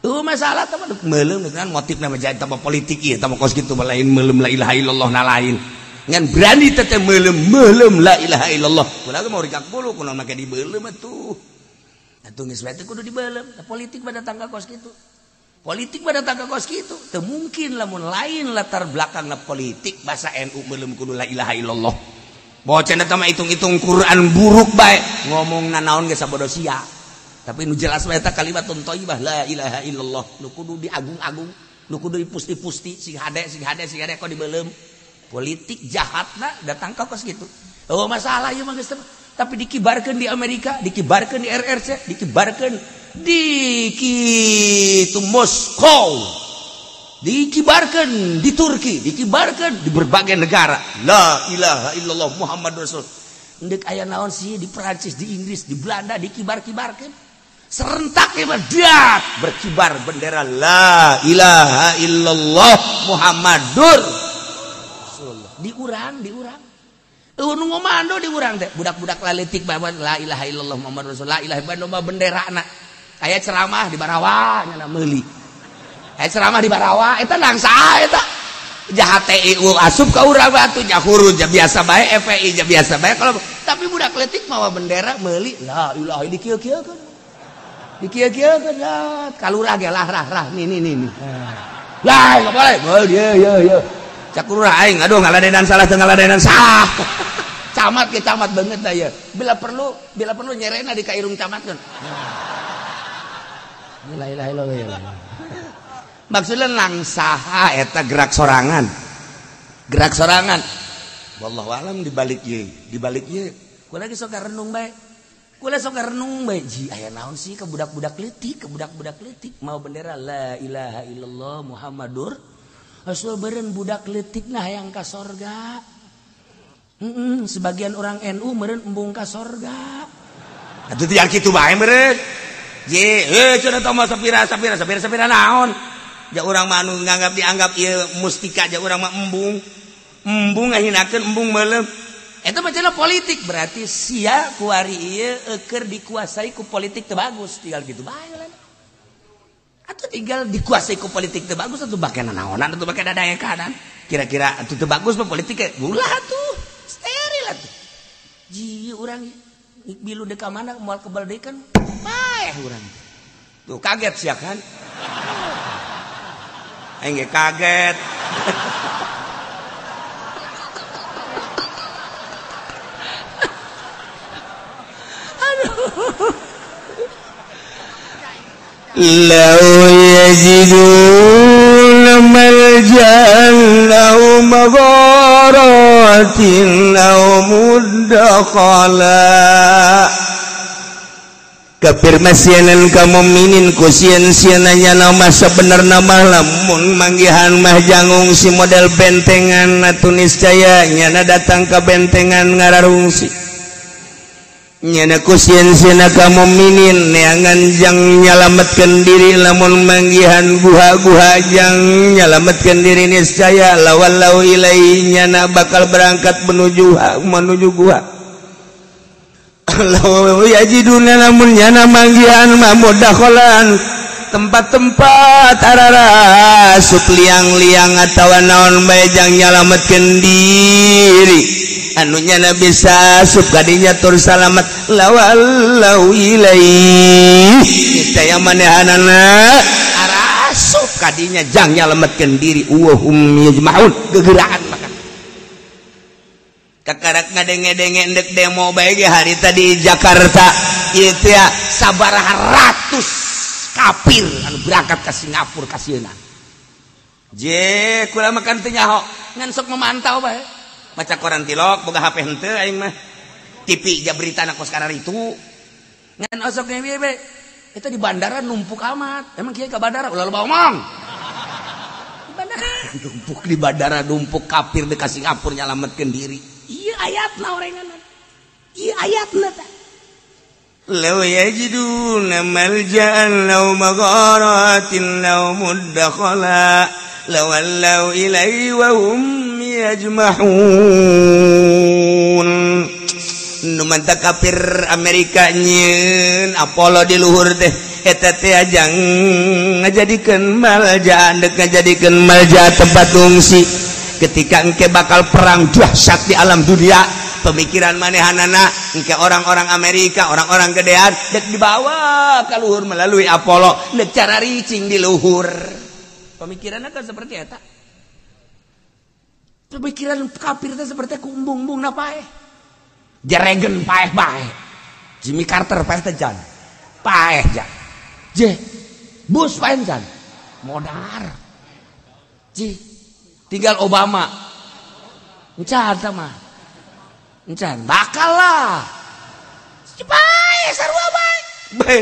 Oh masalah teh mah meuleum dengan motifna mah jadi tambah politik ieu tambah kos kitu mah lain meuleum la ilaha illallah na lain. Ngan berani teh meuleum meuleum la ilaha illallah. Kula ge mau rikak bulu kunaon make dibeuleum atuh. Atuh geus bae teh kudu dibeuleum. Politik mah datang ka kos kitu. Politik mah datang ka kos kitu. Teu mungkin lamun lain latar belakangna politik basa NU meuleum kudu la ilaha illallah. Bocah eta mah hitung-hitung Quran buruk bae ngomong nanaon ge sabodo sia. Tapi nu jelas mah eta kalimatun thayyibah la ilaha illallah nu kudu diagung-agung, nu kudu dipusti-pusti sing hade sing hade sing hade kok dibeuleum. Politik jahatna datang ka kos kitu. Oh masalah ieu mah geus tapi dikibarkeun di Amerika, dikibarkeun di RRC, dikibarkeun di kitu Moskow. Dikibarkan di Turki, dikibarkan di berbagai negara. La ilaha illallah Muhammad Rasul. Ndek aya naon sih di Perancis, di Inggris, di Belanda dikibar-kibarkan. Serentak dak berkibar bendera la ilaha illallah Muhammadur Rasulullah. Di urang, di urang. Eueuh nu ngomando di urang teh budak-budak laletik bae la ilaha illallah Muhammadur Rasul. La ilaha illallah benderana. Aya ceramah di Barawa nya meuli. Ceramah di Barawa eta nangsa eta jahat TIU asup ka urang batu jahuru ja biasa bae FPI ja biasa bae kalau tapi budak letik mawa bendera meuli la ilaha dikieu-kieukeun dikieu-kieukeun kalurah ge lah rah rah nih nih nih lah enggak boleh boleh ye ye ye cak lurah aing aduh ngaladenan salah teu ngaladenan salah camat ge camat banget da ieu bila perlu nyerena di ka irung camat kan la ilaha illallah. Maksudnya langsaha eta gerak sorangan. Gerak sorangan. Wallahu alam dibalik ieu, dibalik ieu. Kula ge sok renung bae. Kula sok renung bae. Ji aya naon sih ka budak-budak leutik, ka budak-budak leutik mau bendera la ilaha illallah Muhammadur Rasul beureun budak leutik nah hayang ka sorga. Sebagian orang NU meureun embung ka sorga. Atuh teu kitu bae meureun. Ji, cenah teh mah sapira sapira sapira sapira naon? Ja urang mah anu nganggap dianggap ieu mustika ja urang mah embung. Embung ngahinakeun embung meuleum. Eta mah cenah politik berarti sia kuari ieu keur dikuasai ku politik teu bagus tinggal gitu bae lah. Atuh tinggal dikuasai ku politik teu bagus atuh bake nanaonan atuh bake dadaekanan. Kira-kira atuh teu bagus mah politik ge ulah atuh. Steril atuh. Ji urang bilu deuk ka mana moal kebal deui kan paeh urang. Tuh kaget sia kan. Aing ge kaget. Aduh. Lau yajiduna malja'an aw magharatin aw mudakhala. Kafir masienan ka mukminin ku sieun-sieunna nama sabenerna mah lamun manggihan mah jangungsi model bentengan atuh niscaya nyana datang ka bentengan ngararungsi nyana ku sieun-sieunna ka mukminin neangan jang nyalametkeun diri lamun manggihan guha-guha jang nyalametkeun diri niscaya lawallau ilaihi nyana bakal berangkat menuju guha. Law yajiduna lamun nyana manggihan mah mudakhalan tempat-tempat ararasup liang-liang atawa naon bae jang nyalametkeun diri anu nyana bisa asup kadinya tur salamet lawallau ilaihi niscaya manehanana arasup kadinya jang nyalametkeun diri wa hum yajma'un gegeraan maka kakarak ngadenge-denge ndek demo bae ge hari tadi Jakarta ieu teh sabaraha ratus kafir anu berangkat ke Singapura kasieuna. Je kula makan teu nyaho ngan sok memantau bae. Maca koran tilok boga HP henteu aing mah. TV ja berita na kos karar itu. Ngan osok ge be. Eta di bandara numpuk amat. Emang kiai ka bandara ulah loba omong. Di bandara numpuk di bandara numpuk kafir dekat Singapura nyalametkeun diri. Ieu ayatna orengan. Ieu ayatna tah. Law yajiduna malja'an law magharatin law muddakhala lawallaw ilaihi wa hum yajmahun. Nu mantap kafir Amerika nyieun Apollo di luhur teh eta teh ajang ngajadikeun malja'an deuk ngajadikeun malja tempat ungsi ketika engke bakal perang dahsyat di alam dunia. Pemikiran manehanana engke orang-orang Amerika, orang-orang gedean dek dibawa ke luhur melalui Apollo, dek cara ricing di luhur. Pemikirannya kan seperti eta. Pemikiran kafir teh seperti kumbung-bumbung na paeh. Jeregen paeh bae. Jimmy Carter paeh teh jan. Paeh jan. Je Bush paeh jan. Modar. Ji tinggal Obama. Encan tah mah. Encan bakal lah. Paeh sarua bae. Bae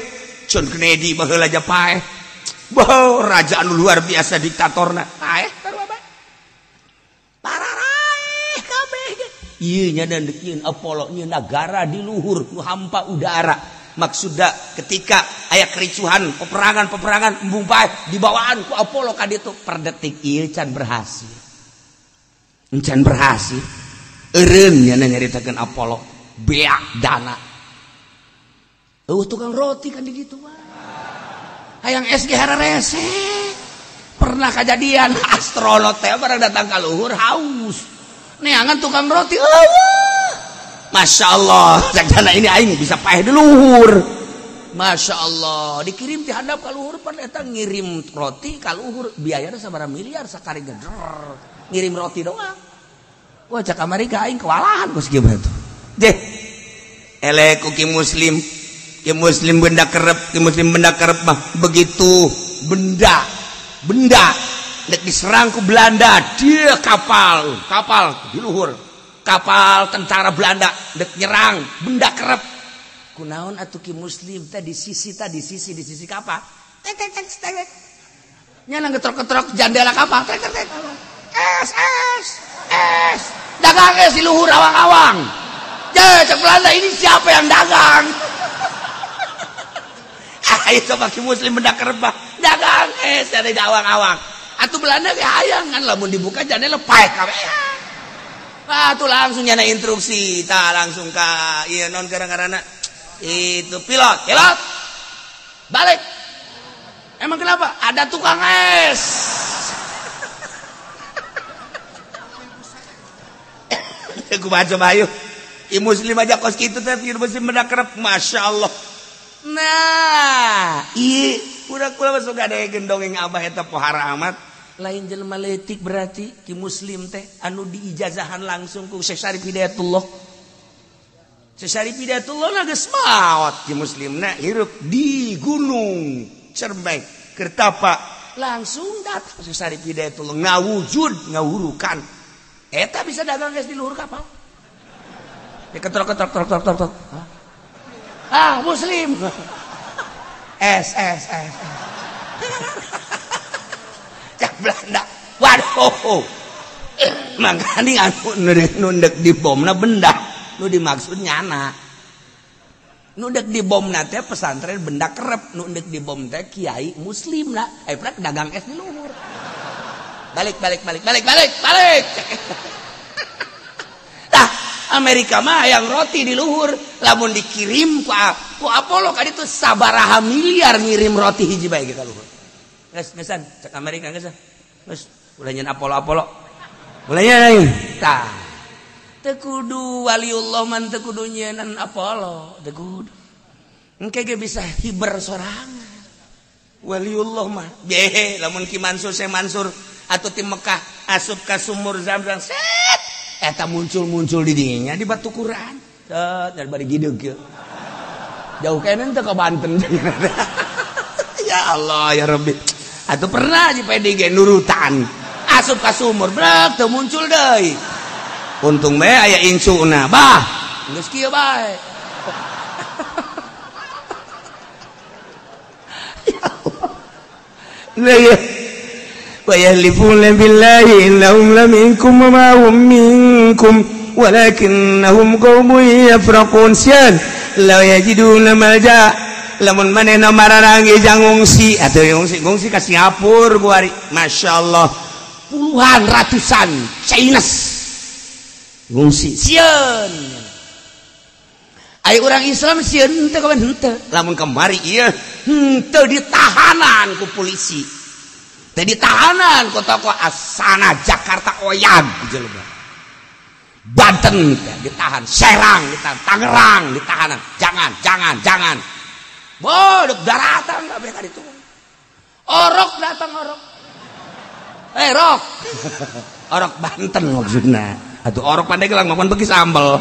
John Kennedy baheula aja paeh. Bah, raja anu luar biasa diktatorna. Paeh sarua bae. Pararaeh kabeh ge. Ieu nya dan deukeun Apollo nyeun nagara di luhur nu hampa udara. Maksudna ketika aya kericuhan, peperangan-peperangan embung paeh dibawaan ku Apollo ka ditu per detik ieu can berhasil. Encan berhasil. Eureun nya nyaritakeun Apollo beak dana. Eueuh tukang roti kan di ditu mah. Hayang es ge hararese. Pernah kejadian astronot teh barang datang ka luhur haus. Neangan tukang roti eueuh. Masya Allah, cak ini aing bisa paeh di luhur. Masya Allah, dikirim ti handap ka luhur pan eta ngirim roti ka luhur biayana sabaraha miliar sakari geder. Ngirim roti doang. Wah cak Amerika aing kewalahan kos kieu mah tuh. Deh. Elek ku ki muslim. Ki muslim benda kerep, ki muslim benda kerep mah begitu benda dek diserang ku Belanda, dia kapal di luhur. Kapal tentara Belanda dek nyerang benda kerep. Kunaon atuh ki muslim teh di sisi di sisi kapal. Tek tek tek tek. Nya ngetrok-ketrok jandela kapal. Tek tek tek. Es es es. Dagang es di luhur awang-awang. Ya, cek Belanda ini siapa yang dagang? Ayo coba ki muslim benda kerep dagang es dari awang-awang. Atuh Belanda ge hayang kan lamun dibuka jandela paeh kabeh. Ah tuh langsung nyana instruksi, tah langsung ka ieu non gara-garana itu pilot balik. Emang kenapa? Ada tukang es. Aku baca bayu. I muslim aja kos kitu teh muslim benda kerep, Masya Allah. Nah, ieu udah kula masuk ada gendongeng abah eta pohara amat. Lain jelema leutik berarti ki muslim teh anu diijazahan langsung ku Syekh Syarif Hidayatullah. Syekh Syarif Hidayatullah na geus maot ki muslimna hirup di Gunung Cermai Kertapa. Langsung datang Syekh Syarif Hidayatullah ngawujud ngawurukan. Eta bisa dagang geus di luhur kapal. Diketrok-ketrok trok trok trok trok. Ah, muslim. S S S. Cak Belanda. Waduh. Makanya anu nundek di bomna benda. Nu dimaksud nyana. Nundek di bomna teh pesantren benda kerep, nundek di bom teh kiai muslim lah. Prek dagang es di luhur. Balik balik balik balik balik balik. Tah, Amerika mah yang roti di luhur, lamun dikirim ku Apollo kan itu sabaraha miliar ngirim roti hiji bae ka luhur. Geus geussan cek Amerika geus. Geus ulah nyeun Apollo-Apollo. Ulah nyeun. Tah. Teu kudu waliullah man teu kudu nyieun Apollo, teu kudu. Engke ge bisa hiber sorangan. Waliullah mah behe lamun Ki Mansur Syekh Mansur atau ti Mekah asup ka sumur Zamzam set eta muncul-muncul di dinya di batu Quran. Set dan bari gideug kieu. Jauh kene teu ka Banten. Ya Allah ya Rabbi. Atuh pernah di PDG nurutan asup ka sumur brek teu muncul deui. Untung bae aya incuna bah geus kieu bae. Ya Allah. La wa yahlifuna billahi innahum laminkum wa ma hum minkum walakinnahum qaumun yafraqun. Sieun la yajiduna malja lamun manehna mararangi jang ngungsi atuh ngungsi ka Singapura kuari. Masyaallah puluhan ratusan Chinese ngungsi sieun. Ai urang Islam sieun henteu kawan henteu. Lamun kamari ieu henteu ditahanan ku polisi. Teu ditahanan ku tokoh Asana Jakarta oyag jelema. Banten ditahan, Serang ditahan, Tangerang ditahanan. Jangan, jangan, jangan. Bodoh daratan kabeh ka ditu. Orok datang orok. Rok. Orok Banten maksudna. Atuh orok Pandeglang makan beki sambel.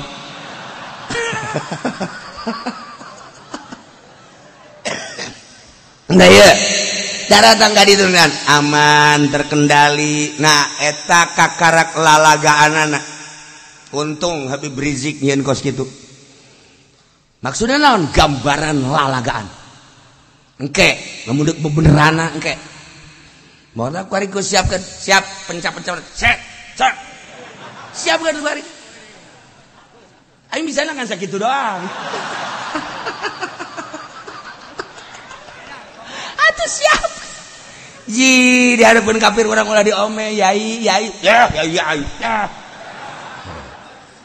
Nah ya, daratan ka ditu aman terkendali. Nah eta kakarak lalagaanana. Untung Habib Rizik nyieun kos kitu. Maksudnya naon? Gambaran lalagaan. Engke, lamun deuk bebenerana engke. Moal kuari ku siapkeun, siap pencap-pencap. Set, set. Siapkeun kuari. Aing bisa ngan sakitu doang. Atuh siap. Ji, di hadapan kafir urang ulah diome, yai, yai. Ya, yai, yai. Ya.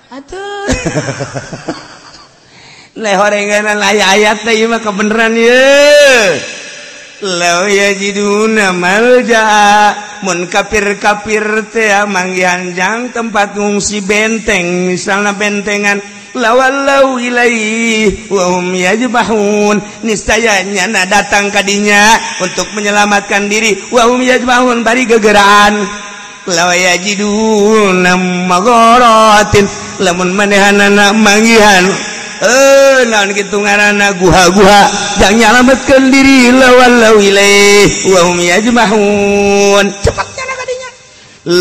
Atuh. Lehorenganan ayat teh ieu mah kebeneran ye. Law yajiduna malja mun kafir-kafir teh manggihan jang tempat ngungsi benteng misalna bentengan lawallau ilaihi wa hum yajbahun niscaya nyana datang kadinya untuk menyelamatkan diri wa hum yajbahun bari gegeraan law yajiduna magharatin lamun manehanana manggihan naon kitu ngaranna guha-guha jang nyalametkeun diri lawalau ilaih wa hum yajmahun cepat nyana kadinya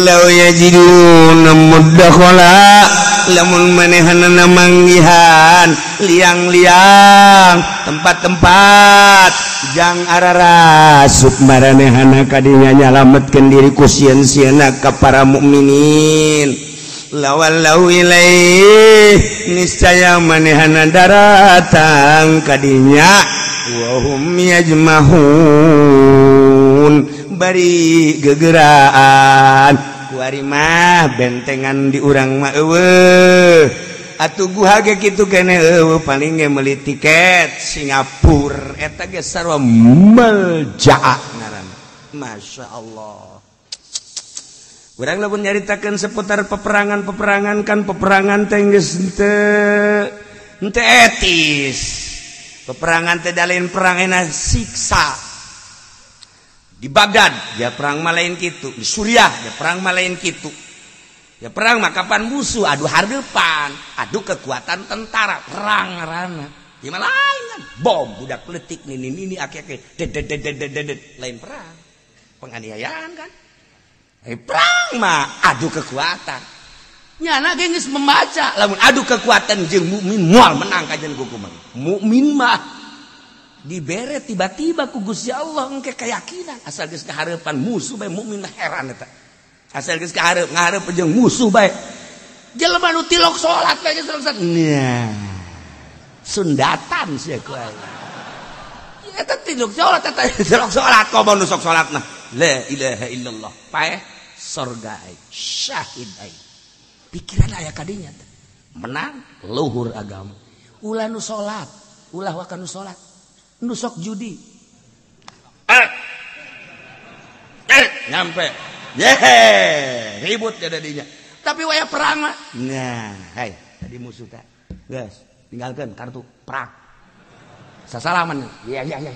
law yajiduna mudakhala lamun manehanana manggihan liang-liang tempat-tempat jang ararasup maranehana kadinya nyalametkeun diri ku sieun-sieunna ka para mukminin lawalau ilaih niscaya manehana daratang kadinya wa hum yajmahun bari gegeraan kuari mah bentengan di urang mah eueuh atuh guha ge kitu keneh eueuh paling ge meuli tiket Singapura eta ge sarua meljaa ngaranna. Masya Allah. Urang lamun nyaritakeun seputar peperangan-peperangan kan peperangan teh geus henteu etis. Peperangan teh lain perang enak siksa. Di Baghdad ya perang mah lain kitu, di Suriah ya perang mah lain kitu. Ya perang mah kapan musuh adu hareupan, adu kekuatan tentara, perang ngaranna. Ieu mah lain kan bom budak leutik nini nini ake-ake dedet lain perang. Penganiayaan kan. Perang mah adu kekuatan. Nyana ge geus membaca lamun adu kekuatan jeung mukmin moal menang kajian ku kumaha. Mukmin mah dibere tiba-tiba ku Gusti Allah engke keyakinan asal geus kahareupan musuh bae mukmin mah heran eta. Asal geus kahareup ngahareup jeung musuh bae. Jelema nu tilok salat bae geus salat. Nya. Sundatan sia ku aing. Eta tilok salat eta tilok salat komo nu sok salat mah. La ilaha illallah. Paeh sorga aing, syahid aing. Pikiran aya kadinya teh. Menang luhur agama. Ulah nu salat, ulah waka nu salat. Nu sok judi. Nyampe. Yehe, ribut jadinya. Tapi waya perang mah. Nah, hei, tadi musuh teh. Geus, tinggalkeun kartu perang. Sasalaman. Iya, iya, iya.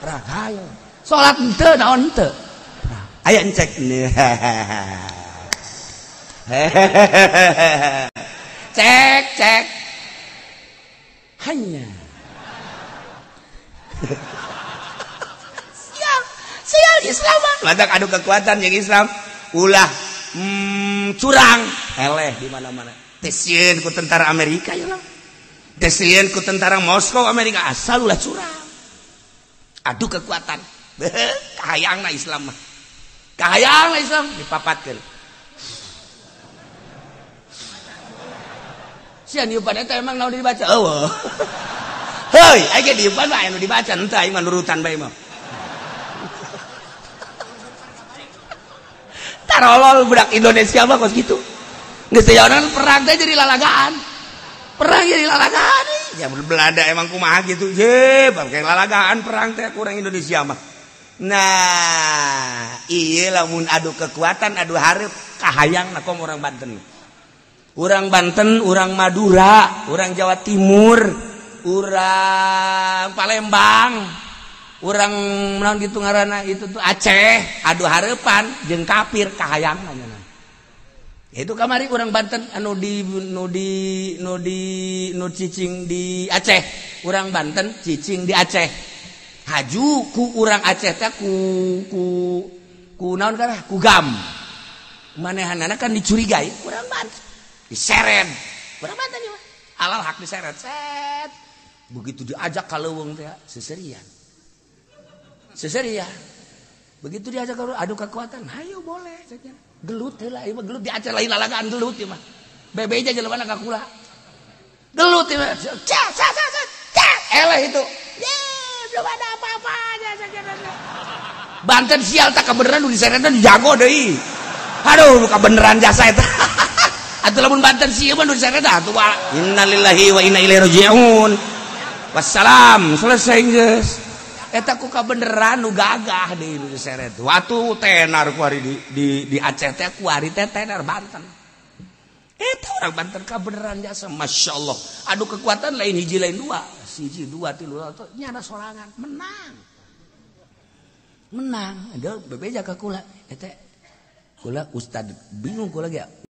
Perang, hayo. Salat henteu naon henteu. Aya encek. Cek, cek. Hanya. Sial, sial Islam. Lantak adu kekuatan jeung Islam. Ulah curang. Eleh di mana-mana. Teu sieun ku tentara Amerika ya lah. Teu sieun ku tentara Moskow Amerika asal ulah curang. Adu kekuatan. Kahayangna Islam mah. Kahayangna Islam dipapatkeun. Sia niupan eta emang naon dibaca? Eueuh. Heuy, aing ge diupan mah aya nu dibaca henteu aing mah nurutan bae mah. Tarolol budak Indonesia mah kos kitu. Geus teh perang teh jadi lalagaan. Perang jadi lalagaan. Ya Belanda emang kumaha gitu. Ye, bangke lalagaan perang teh kurang Indonesia mah. Nah, ieu lamun adu kekuatan, adu hareup kahayangna kom orang Banten. Orang Banten, orang Madura, orang Jawa Timur, orang Palembang, orang naon gitu ngaranna itu tuh Aceh, adu hareupan jeung kafir kahayangna nya. Itu kamari orang Banten anu di nu di nu di nu cicing di Aceh, orang Banten cicing di Aceh. Haju ku urang Aceh teh ku ku ku naon kana ku gam. Manehanana kan dicurigai urang Banten. Diseret. Urang Banten ieu mah. Alal hak diseret. Set. Begitu diajak ka leuweung teh seserian. Seserian. Begitu diajak ka adu kekuatan, hayo boleh cenah. Gelut heula ieu mah gelut di Aceh lain lalagaan gelut ieu mah. Bebe aja jelema ka kula. Gelut ieu mah. Ca ca ca ca. Eleh itu. Ye, belum ada apa-apanya cenah. Banten sial tak kebeneran nu diseretna jago deui. Aduh, kebeneran jasa eta. Atuh lamun Banten sieun mah nu diseret atuh. Innalillahi wa inna ilaihi raji'un. Wassalam, selesai geus. Eta ku kabeneran nu gagah deui nu diseret. Watu tenar ku ari di Aceh teh ku ari teh tenar Banten. Eta orang Banten kabeneran jasa, Masya Allah. Adu kekuatan lain hiji lain dua. Siji dua tilu nyana sorangan menang. Menang. Ada bebeja ka kula. Eta kula ustad bingung kula ge.